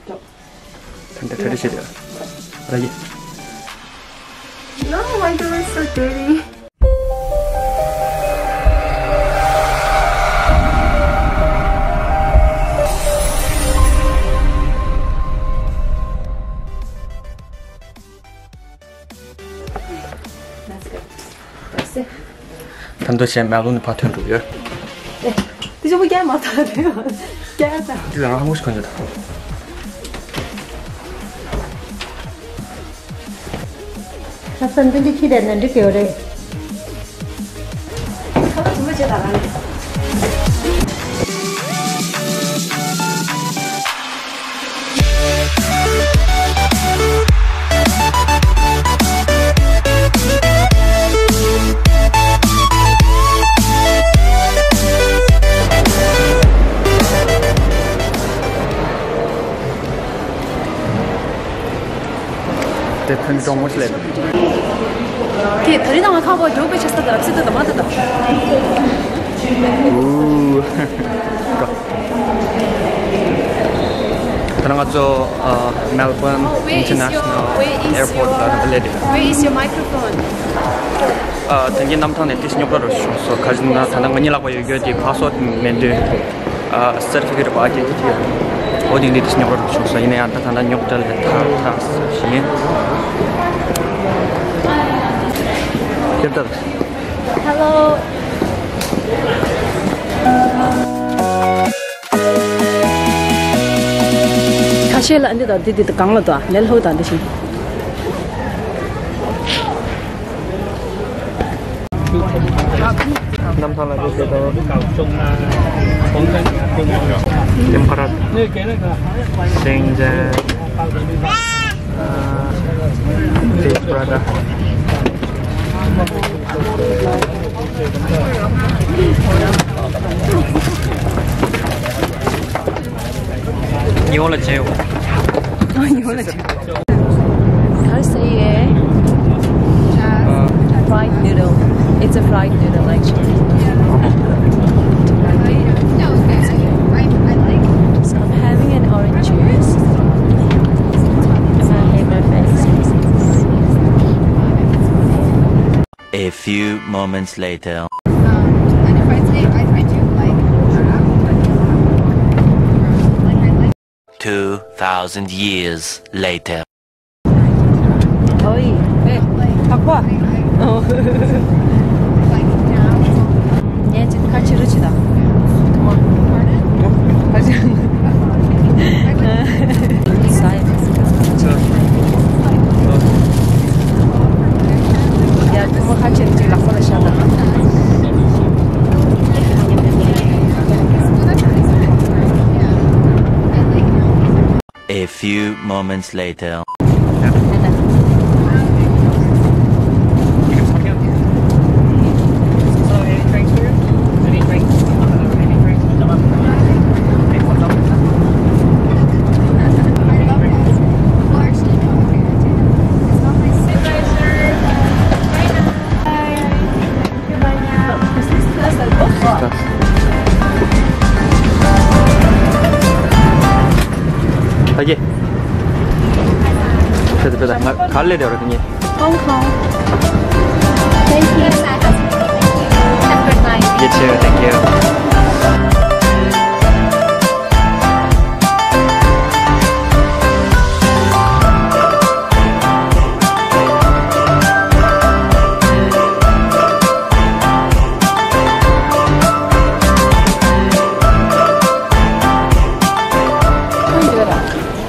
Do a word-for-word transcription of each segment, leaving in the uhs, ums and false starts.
ད་ལྟ་གྲ་སྒྲིག་བྱེད་དུས་ར་ཡེ། No, my door is so dirty. That's good. That's it. ད་དུང་བྱས་མེལ་བོན་ནས་ཕར་ཐོན་འགྲོ་གི་ཡོད། ཨེ། དེ་ཆུ་བོ་རྒྱ་མ་ཐག་དེ་རྒྱ་ད། དེ་ལ་རང་ཧ་མོ་ཞིག་གོན་ཆོད་ད། ཁ་སང་འདི་འདྲ་ཁྱི་རེད་ན་འགྲིག་གི་ཡོད་རེད། ཁ་ལག་ཞིམ་པོ་བྱེད་ད་རང་རེད། དེ་ཕན་ཀྲོང་མོ་ཆེ་ལེ། དེ་ད་རེས་དང་ང་ཁ་བ་རྒྱུག་པའི་ཆ་ས་དར་སི་ཏ་དམ་ཏ་དང་། ད་ང་ཚོ་Melbourne International Airport ལ་སླེབས་འདུག Where is your microphone? ཨ། དེང་གི་གནམ་ཐང་ནས་ཏིས་རྙོག་དྲ་རུ་བྱུང་སོང་། ག་ཅི་ན་ད་ལྟ་ང་གཉིས་ལག་པ་ཡོད་རྒྱུ་དེ་passport མེད་དུས། ཨ། certificate of identity འོ་དེ་འདི་ཏིས་རྙོག་དྲ་རུ་བྱུང་སོང་། ཡིན་ན་ཡང་ད་ད་ལྟ་རྙོག་དྲ་ལས་ཐར་ཐར་སོང་ཞིག་ཡིན། ཁྱེད་ལྟར། Hello. ཁ་ཤས་ལ་འདི་དང་འདི་འདི་དང་གང་ལ་དང་ལེ་ལྷོ་དང་འདི་བཞིན། གནམ་ཐང་ལ་འགྲོ་བྱེད་དོ། ཏིམ་ཀ་ར། ཤིང་ཅན། ཨ། ཏིམ་ཀ་ར། ཉི་འོང་ལ་བྱེད་ཡོང་། ཉི་འོང་ལ་བྱེད། How to say it? Fried noodle. It's a fried noodle, actually. So I'm having an orange juice. I hate my face. A few moments later. Um, and if I say, I, I do like, like, I like Two thousand years later. ཨོའི། ཨེ། ཐག་པ། ཨོ། ངས་ཅིག་ཁ་ཕྱི་རུ་ཕྱི་དང་། ཁ་ཕྱི། ཡ། ཐུ་མོ་ཁ་ཕྱི་རུ་ཅིག་ལག་པ་ལ་བཞག་དང་། A few moments later. ཨ་ཀེ། ཕེ་ད་ཕེ་ད། ང་ག་ལེ་དེ་བར་དེ་ཉེ། Hong Kong. Thank you. Have a good night. You too. Thank you.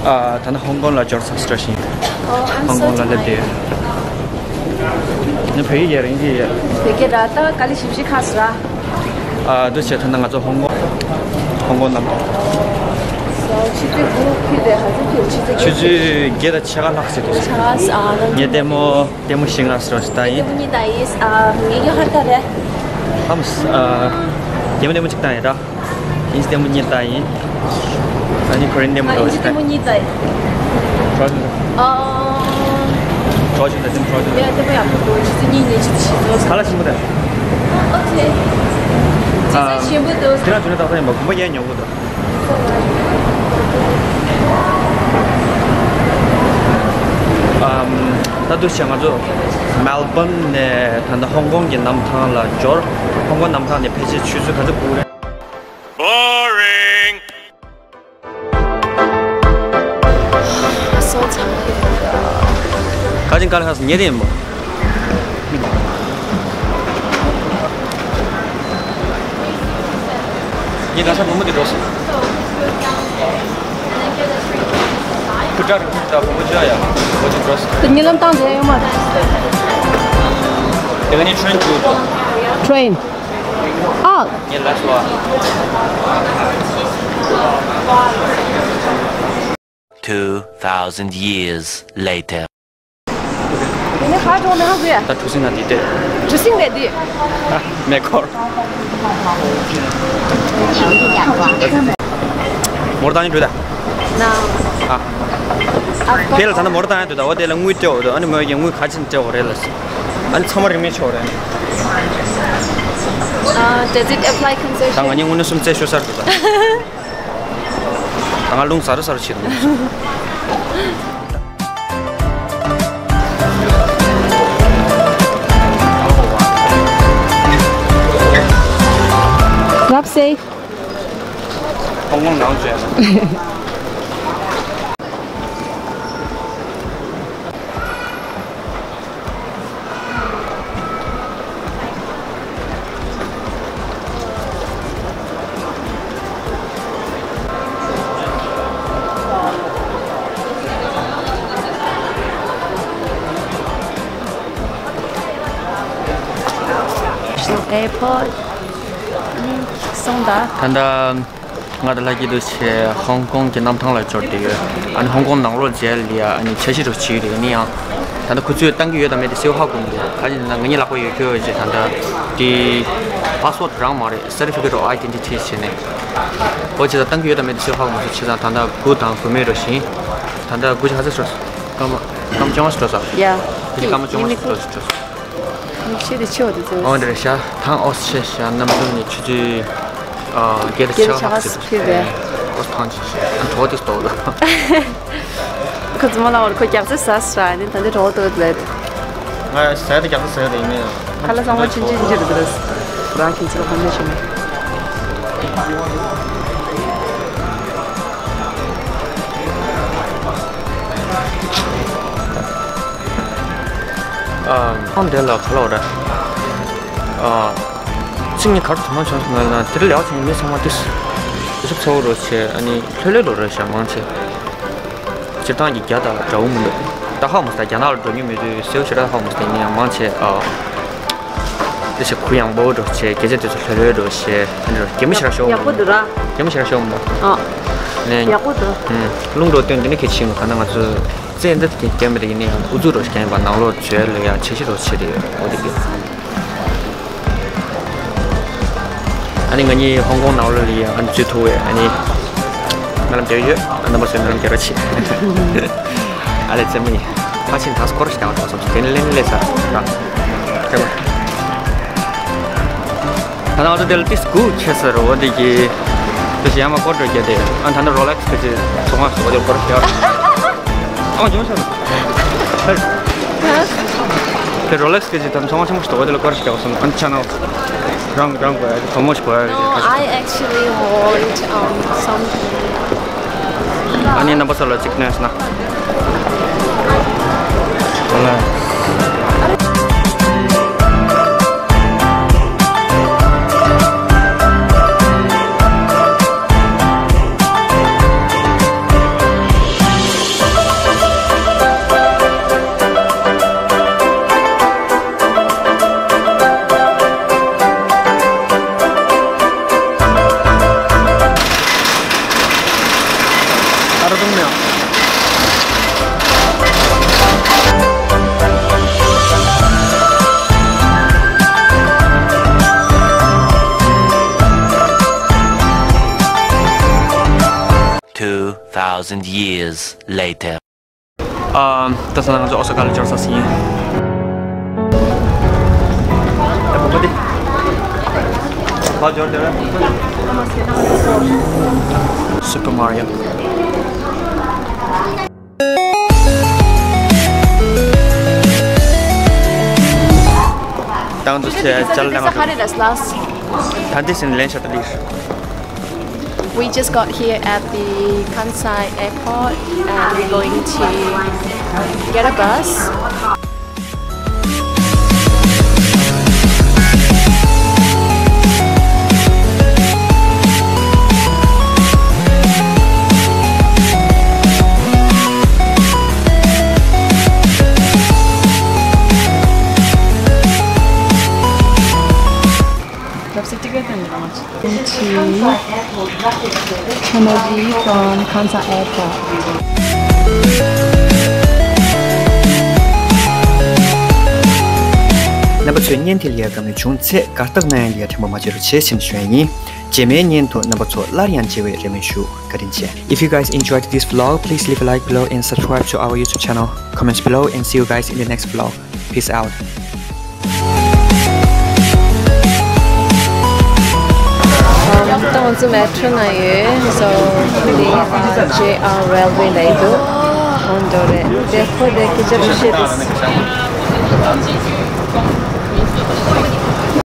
ཨ། ད་ནི་ཧོང་ཀོང་ལ་འབྱོར་ཚར་ཞིང་། Oh, I'm so tired. ཧོང་ཀོང་ལ་སླེབས་ཏེ། ནི་བོད་ཡིག་ཡ་རིང་གི་ཡ། བོད་སྐད་ར་ད་ག་ལེ་ཞིབ་ཞིབ་ཁ་སི་ར། ཨ། འདུ་བྱས་ད་ནི་ང་ཚོ་ཧོང་ཀོང་། ཧོང་ཀོང་གནམ་ཐང་། So ཆུ་ཚོད་དགུ་ཕྱིན་པའི་ཧ་ཅང་ཕྱིན་ཆུ་ཚོད་ཆུ་ཚོད་བརྒྱད་དང་ཕྱེད་ཀ་ལྷག་ཙམ་འདུག་ཆ་ཨ་ནང་ངས་ལྟད་མོ། ལྟད་མོ་ཞིག་ང་སོ་ད་ཡིན། ལྟད་མོ་གཉིས་ད་ཡིན། ཨ། ངེད་ཀྱི་ཧར་ད་རེད། ཧམ། ཨ། ལྟད་མོ་ལྟད་མོ་གཅིག་ད་ཡིན་ར། ཨིན་ཇི་ལྟད་མོ་གཉིས་ད་ཡིན། ཨ་ནི་ཁོ་རེན་ལྟད་མོ་ཨ། འགྲོ་ཨིན་ཇི་ཞིག་ད་ལྟད་མོ་གཉིས་ད་ཡིན། འགྲོ་ཞིག་ཨ། འགྲོ་ཞིག་ད་ལྟད་མོ་འགྲོ་ཞིག་ཡ་ལྟད་མོ་ཡག་པོ་འདུག་ཆུ་ཚོད་གཉིས་ནས་ཆུ་ཚོད་བཞི་ཙམ། ཁ་ལག་ཞིམ་པོ་ད། ཨོ་ཁེ། ཆུ་ཚོད་ཞིམ་པོ་འདུག་དེ་རང་དུས་ན་ཏག་ཏག་ཡིན་པ་གོམ་པ་ཡན་ཉོ་གི་འདུག་ད་དུང་བྱས་ང་ཚོ་མེལ་བྷོན་ནས་ད་ལྟ་ཧོང་ཀོང་གི་གནམ་ཐང་ལ་འབྱོར། ཧོང་ཀོང་གནམ་ཐང་ནས་ཕལ་ཆེར་ཆུ་ཚོད་ག་ཚོད་སྒུག་རེད། Boring. So tired. Kajin kal has nyeri mo. Ni kasa mo mo di dos. Kutar kutar mo ja ya. Mo di dos. Ngilam tang de ma. Dengan ni train tu. Train. Oh. Ni last one. Two thousand years later. ཡིན་ནའི་ཧ་ཅང་མེད་ཧ་གོ་ཡ། ད་གྲུ་གཟིངས་ན་འདི་སྟེ། གྲུ་གཟིངས་རེད་འདི། ཨ། མེ་འཁོར། མོར་བཏང་ཡིན་འགྲོ་ད། ན། ཨ། ཕེ་ལ་ད་ནི་མོར་བཏང་ཡིན་འགྲོ་ད། འོ་དེ་ལ་དངུལ་སྤྲད་འོ་དོ། ཨ་ནི་མོ་ཡི་དངུལ་ག་ཚོད་སྤྲད་འོ་རེད་ལ། ཨ་ནི་ཚང་མ་རིན་མེད་ཆོག་རེད། ཨ། Does it apply concession? ད་ང་གཉིས་དངུལ་ནི་གསུམ་བཙལ་ཤོར་ཚར་འདུག་ད། ད་ང་རླུང་ཟ་རུ་ཟ་རུ་བྱེད་འདུག་རབ་སེ། ཧོང་ཀོང་ནང་བྱས། Airport. ད་ལྟ། ང་དང་ལྷ་སྐྱིད་དུ་ཆེ་ཧོང་ཀོང་གི་གནམ་ཐང་ལ་འབྱོར་བསྡད་ཡོད། ཨ་ནི་ཧོང་ཀོང་ནང་ལོགས་མཇལ་ལ་ཡ་ཨ་ནི་འཆར་གཞི་རུ་བྱེད་ཀྱི་རེད། ཡིན་ཡང་ད་ལྟ་ཁོ་ཚོས་བཏང་གི་ཡོད་དམ་མེད་དེ་གསལ་པོ་ཧ་གོ་མི་འདུག་ག་རེ་ཡིན་ན་ང་གཉིས་ལག་པ་ཡོད་རྒྱུ་ཡོད་ཅེས། ད་ལྟ་དེ་passport་རང་མ་རེད། Certificate of Identity་བྱས་ནས་ཨོ་ཅེ་ད་བཏང་གི་ཡོད་དམ་མེད་དེ་གསལ་པོ་ཧ་གོ་མ་སོང་། བྱས་ཙང་ད་ལྟ་དགུ་དང་དགུ་མེད་རུ་བཞིན། ད་ལྟ་དགུ་ཆ་ཧ་ཚ་སོ་སོ་སྐར་མ་སྐར་མ་བཅོ་ལྔ་སོ་སོ། ཡ། དེ་སྐར་མ་བཅོ་ལྔ་སོ་སོ། མིག་ཤེལ་དེ་ཆེ་བ་དེ་ཚོ། ཨོ་འདྲ་རེད་ཤག་ཐང་ཨོ་སི་ཆེ་ཤག་གནམ་གྲུ་ནས་ཆུ་ཚོད་ཨ་བརྒྱད་དང་ཕྱེད་ཀ་ལྷག་ཙམ་ཕེབས་པས། ཨོ་ཐང་ཆེ་ཤག་ཨ་གྲོགས་དེ་ལྟོགས་ལ། ཁོ་ཚོ་མ་ལ་བར་ཁོ་རྒྱགས་ཚད་ཟ་ཟ་ནི་ད་འདི་གྲོགས་ལྟོགས་ལེ། ང་ཟ་དེ་རྒྱགས་ཚད་ཟ་དེ་ཡིན་ནི། ཁ་ལ་ཚང་མ་ཆུན་ཆུན་ཅི་རེད་དེ་རེད། རང་ཁྱིམ་ཚོ་ལ་ཕན་མེད་ཆུ་མེད། ཨ། ཨང་དེ་ལ་ག་ལ་བ་ར། ཨ། ཚིག་ཉིད་གར་དུ་མ་བྱུང་སོང་ན་དེར་ལེགས་བྱུང་མི་ཚང་མ་ཏིས། དེ་ཚོ་ཚ་བོ་རོ་ཆེ་ཨ་ནི་ལྷོད་ལྷོད་རོ་རེ་ཤ་མང་ཆེ། སྤྱིར་བཏང་གི་རྒྱ་དང་འདྲ་བོ་མི་འདུག་ད་ཧ་མ་སྟ་རྒྱ་ནག་ལ་འགྲོ་མྱོང་མེད་དུས་སེའུ་ཞེ་དྲག་ཧ་མ་སྟ་ཡིན་ཡང་མང་ཆེ་ཨ། དེ་ཆེ་གུ་ཡངས་པོ་འགྲོ་ཆེ་སྐད་ཆ་དེ་ཚོ་ལྷོད་ལྷོད་འགྲོ་ཆེ་ཨ་ནི་རོ་གད་མོ་ཞེ་དྲག་ཤོར་ཡག་པོ་འདུག་ར། གད་མོ་ཞེ་དྲག་ཤོར་མོ། ཨ། ནས། ཡག་པོ་འདུག་ཨུམ། རླུང་འགྲོ་སྟོན་དེ་ནི་གལ་ཆེ་མོ་ག་ན་ང་ཚོ། རྩེད་འདི་དེ་རྒྱབ་མི་རིགས་ནི་ཡང་ཨུ་ཚུགས་རོ་ཞིག་ཡིན་པ་ནང་ལོགས་བརྗོད་ལ་ཡང་འཆར་གཞི་རོ་ཆེ་རེད་འོ་དེ་གི། ཨ་ནི་ང་གཉིས་ཧོང་ཀོང་ནང་ལོགས་ལ་ཡང་ཨ་ནི་འཛུལ་ཐུབ་པས་ཨ་ནི། ང་ལ་འབྲེལ་ཡོད་ཨ་རྣམ་པ་ཚོས་ང་ལ་འབྲེལ་བ་བྱེད། ཨ་ལེ་རྩེད་མོ་ཡིན། ཕ་ཆིན་ད་སྐོར་ཞིག་ཡང་འགྲོ་སོང་དེ་ནི་ལེན་ལེ་ས་ར། རྩེད་མོ། ད་ནང་དུ་དེ་ལ་ཏིས་སྒུག་ཆེ་ཟེར་འོ་དེ་གི། དེ་བཞིན་ཡང་མ་སྐོར་འགྲོ་རྒྱུ་དེ་ཨ་ད་ནི་རོ་ལེག་སི་གི་ཚོང་བ་སོགས་དེ་སྐོར་ཞིག་ཡང་། ཨང་ཅུང་ཞིག་དེ་རོ་ལེག་སི་གི་ཅི་དང་ཚོང་བ་ཆེན་པོ་ཞིག་དོགས་དེ་ལ་སྐོར་ཞིག་རྒྱག་སོང་། ཨན་ཆ་ནོ་རང་རང་གོ་ཡ་གི་བུ་མོ་ཞིག་གོ་ཡ་གི། No, I actually want, um, some. ཨ་ནི་རྣམ་པ་ཚོ་ལ་གཅིག་གནོན་སོང་ན། Two thousand years later. ཨ། ད་ས་ང་ཚོ་ཨོ་ས་ཀ་ལ་འབྱོར་ས་ཟིན། ཨ་བུ་མོ་དེ། ཕ་འབྱོར་དེ་ར། Super Mario. བཏང་འདུག་ཟེར་ཅལ་ལ་ང་ཚོ། ད་འདི་ཟིན་ལན་ཤ་ཏ་ལིར། We just got here at the Kansai airport and we're going to get a bus. Love city get in the much. Energy from Kansai Airport. རྣམ་པ་ཚོས་བརྙན་དེ་ལ་ཡ་དགའ་མོས་བྱུང་ཚེ་དགའ་རྟགས་གནང་ཡ་ལ་ཡ་དྲན་པ་མ་བརྗེད་རོགས་བྱེད་ཟེར་ནས་ཞུ་ཡ་ཡིན། རྗེས་མའི་བརྙན་དུ་རྣམ་པ་ཚོ་སླར་ཡང་མཇལ་བའི་རེ་སྨོན་ཞུ། བཀའ་དྲིན་ཆེ། If you guys enjoyed this vlog, please leave a like below and subscribe to our YouTube channel. Comments below and see you guys in the next vlog. Peace out. ད་ང་ཚོ་མེ་ཊྲོ་ནང་ཡོད། So འདི་ཨ་J R Railway ལབ་འདུག་འོ་འདྲ་རེད། དེ་ཁོ་དེ་སྐད་ཆ་རེ་བཤད་དུས།